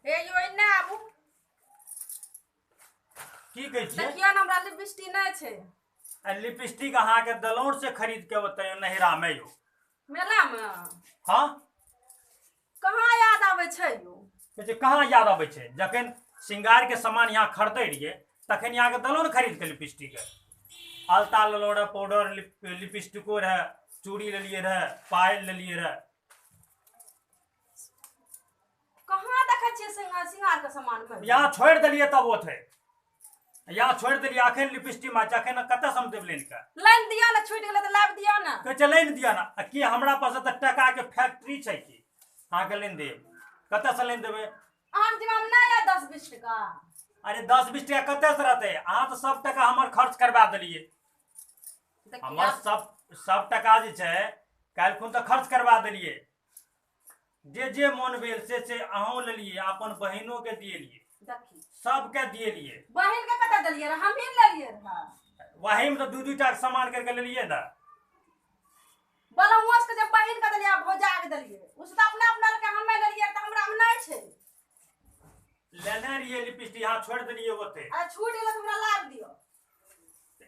हे यो एने आबू। की कहै छियै? देखियौ ने, हमरा लिपस्टिक नहि छै। आ लिपस्टिक अहाँके दलौर से खरीद के ओतै नहिरा मे यौ। मेला मे? हाँ। कहाँ याद आबै छै यौ? कहै छै कहाँ याद आबै छै? जखन श्रृंगार के सामान यहाँ खरीदै रहियै तखन यहाँ के देलहुँ ने खरीद के लिपस्टिक। अलता लेलहुँ रहे, पाउडर, लिपस्टिको रहे, चूड़ी लेलियै रहे, पायल लेलियै रहे। कहाँ देखै छियै श्रृंगार, श्रृंगार के सामान मे? यहाँ छोड़ि देलियै तब ओतै। यहाँ छोड़ि देलियै, अखन लिपस्टिक मार छै, अखन कतऽ से हम देब लाइन के? लाइन दिअ ने, छूटि गेलै तऽ लाबि दिअ ने। कहै छै लाइन दिअ ने। आ की हमरा पास तऽ टका के फैक्ट्री छै की अहाँके लाइन देब? कतऽ से लाइन देबै? अहाँके जिम्मामे नहि यऽ 10-20 टका? अरे 10-20 टका कतऽ से रहतै? अहाँ तऽ सब टका हमर खर्च करवा देलियै। हमर सब टका जे छै काल्हि खुन तऽ खर्च करवा देलियै। जे जे मोन भेल से से अहूँ लेलियै, अपन बहिनो के दिएलियै, सबके दिएलियै। बहिन के कतऽ देलियै रहे? हमही लेलियै रहे। वही में तऽ 2-2 टा सामान करके लेलियै ने। बलहुआ के जब बहिन के देलियै, भौजा के देलियै, उस तऽ अपना अपना लके हमे लेलियै, तऽ हमरा में नहि छै। लेने रहियै लिपस्टिक, यहाँ छोड़ि देलियै ओते। अरे छूट गेलै तऽ हमरा लाबि दियौ।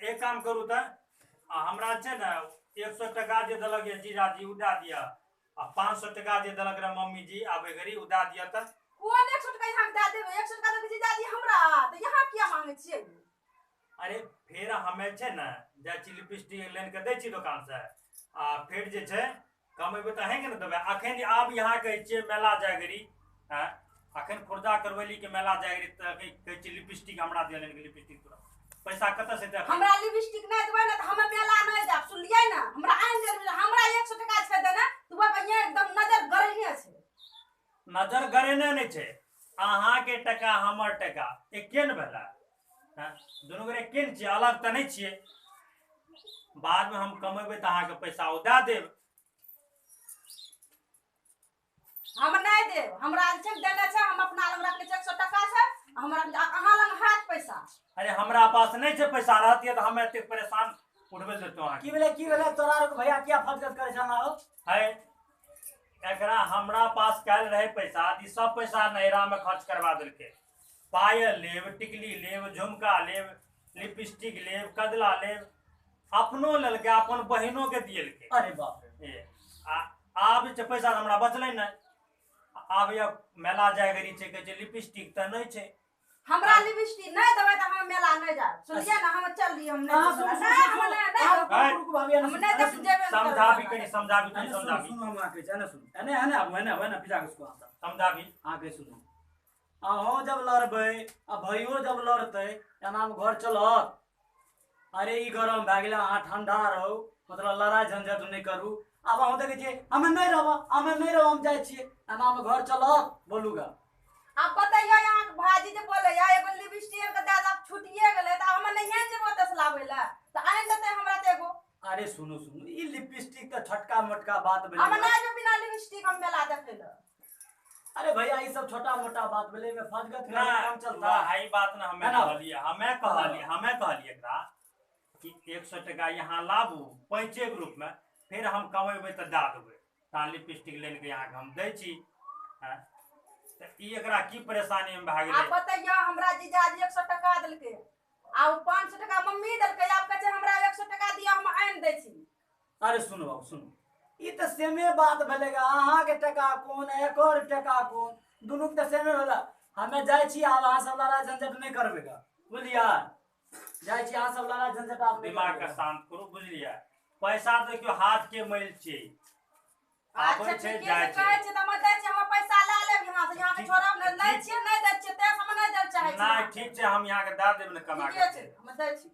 एक काम करू तऽ, आ हमरा छै ने 100 टका जे देलक यऽ जीजाजी ओ दए दिअ, आ 500 टका जे देलक रहे मम्मी जी आबै घड़ी ओ दए दिअ। तऽ कोन 100 टका यहाँ दए देबै? 100 टका देलकै जीजाजी हमरा, तऽ यहाँ किया मांगै छियै? अरे फेर हमे छै ने जाइ छी लिपस्टिक लानि कऽ दै छी दोकान से, आ फेर जे छै कमेबै तऽ अहींके ने देबै। अखन आब यहाँ कहै छियै मेला जाय घड़ी, आँय अखन खुर्दा करवैली के मेला जाय घड़ी तऽ कहै छियै लिपस्टिक हमरा दिअ लानि कऽ, लिपस्टिक तोरा पैसा कतऽ से देबै? हमरा लिपस्टिक नहि देबै ने तऽ हम मेला नहि जायब, सुनलियै ने? हमरा आनि देबै, हमरा 100 टका छै देने, तऽ ओहि पर एकदम नजर गड़ेने छै। नजर गड़ेने नहि छै, अहाँके टका हमर टका एके ने भेलै। दुनू गोरे एके ने छियै, अलग तऽ नहि छियै। बादमे हम कमेबै तऽ अहाँके पैसा ओ दए देब। हम नहि देब, हमरा जे छै देने छै, हम अपना लग रखने छै, 100 टका छै हमरा, अहाँ लग हाथ पैसा। अरे हमरा पास नहि छै पैसा, रहतियै तऽ हम एतेक परेशान उठबै देतहुँ अहाँके। की भेलै, की भेलै तोरा आरके भैया किया फजगज करै छह हौ? है एकरा हमरा पास काल्हि रहै पैसा, ई सब पैसा नैहरामे खर्च करवा देलकै। पायल लेब, टिकली लेब, झुमका लेब, लिपस्टिक लेब, कजला लेब, अपनो लेलकै, अपन बहिनो के दियलकै। अरे बाप रे। ए, आ आब जे पैसा हमरा बचलै नहि। आब यऽ मेला जाय घड़ी छै, कहै छै लिपस्टिक तऽ नहि छै। हमरा लिपस्टिक नहि देबै तऽ हम मेला नहि जायब, सुनलियै ने? हम चललियै, हम अहाँ नहि सुनू, नहि, सुनू, हम सुनू। नहि, नहि, अहाँ रुकू, रुकू, भाभी, एने हम सुनू, नहि एने देब, सुनू। जेबै हम समझाबी करबै। कनि, समझाबी कनि, एने सुनू, समझाबी। सुनू, हम अहाँके कहै छी, एने सुनू, एने, एने आबू, एने आबू, एने पीछा के सुनू अहाँ सब। समझाबी। अहाँके सुनू, अहूँ जब लड़बै आ भैयो जब लड़तै एनामे घर चलत? अरे ई गरम भए गेलै, अहाँ ठंडा रहू, मतलब लड़ाइ झंझट नहि करू। आब अहूँ देखै छियै हमे नहि रहब, हमे नहि रहब, हम जाइ छियै, एनामे घर चलत? बोलू गा। आब बतैयौ, अहाँके भाजी जे बोलैया एगो लिपस्टिक आनि कऽ दए दे, आब छुटिए गेलै तऽ आब हम नहिए ने जेबै ओतऽसँ लाबै लए, तऽ आनि देतै हमरा तऽ एगो। अरे सुनू सुनू, ई लिपस्टिक तऽ छोटका मोटका बात भेलै। हम नहि जेबै बिना लिपस्टिक हम मेला देखै लए। अरे भैया ई सब छोटा मोटा बात भेलै, एहिमे फजगत ना, काम चलता वही बात ने हमे है ना? कहलियै, हमे कहलियै, हमे कहलियै एकरा कि 100 टका यहाँ लाबू पैंचे के रूप में, फिर हम कमेबै तऽ दए देबै, तहन लिपस्टिक लानि कऽ अहाँके हम दै छी। आँय, तऽ ई एकरा की परेशानी मे भए आब गेलै? बतैयौ, हमरा जीजाजी 100 टका देलकै आ ओ 500 टका मम्मी देलकै, आब कहै छै हमरा 100 टका दिअ, हम आनि दै छी। अरे सुनू बाबू सुनू, ई तऽ सेमे बात भेलै गा, अहाँके टका कोन एकर टका कोन, दुनूके तऽ सेमे भेलै। हमे जाइ छी आब, अहाँ सब लड़ाइ झंझट नहि करबै गा, बुझलियै? जाइ छी, अहाँ सब लड़ाइ झंझट आब नहि दिमाग के करबै। शांत करू, बुझलियै? पैसा तऽ देखियौ हाथ के मैल छै, आबै अच्छा छै ठीके जाइ छै, छै। कहै छियै तऽ हम दै छियै, हमर पैसा लए लेब यहाँ से, यहाँ के ठीक, छोड़ब नहि, लै ठीक। छियै, नहि दै छियै, तें से हम नहि दै लए चाहै छी नहि अहाँके। ठीक छै, हम यहाँके दए देब ने कमा ठीके के। छै, हम दै छी।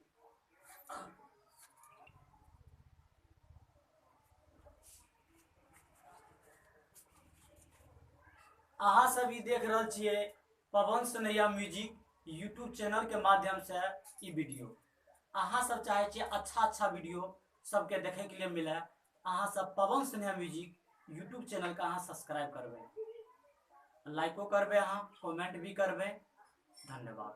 अहाँ सब ई देख रहल छियै पवन सुनैया म्यूजिक यूट्यूब चैनल के माध्यम से ई वीडियो। अहाँ सब चाहे छियै अच्छा अच्छा वीडियो सबके देखे के लिए मिले, अहाँ सब पवन सुनैया म्यूजिक यूट्यूब चैनल के अहाँ सब्सक्राइब करबै, लाइको करबै, अहाँ कमेंट भी करबै। धन्यवाद।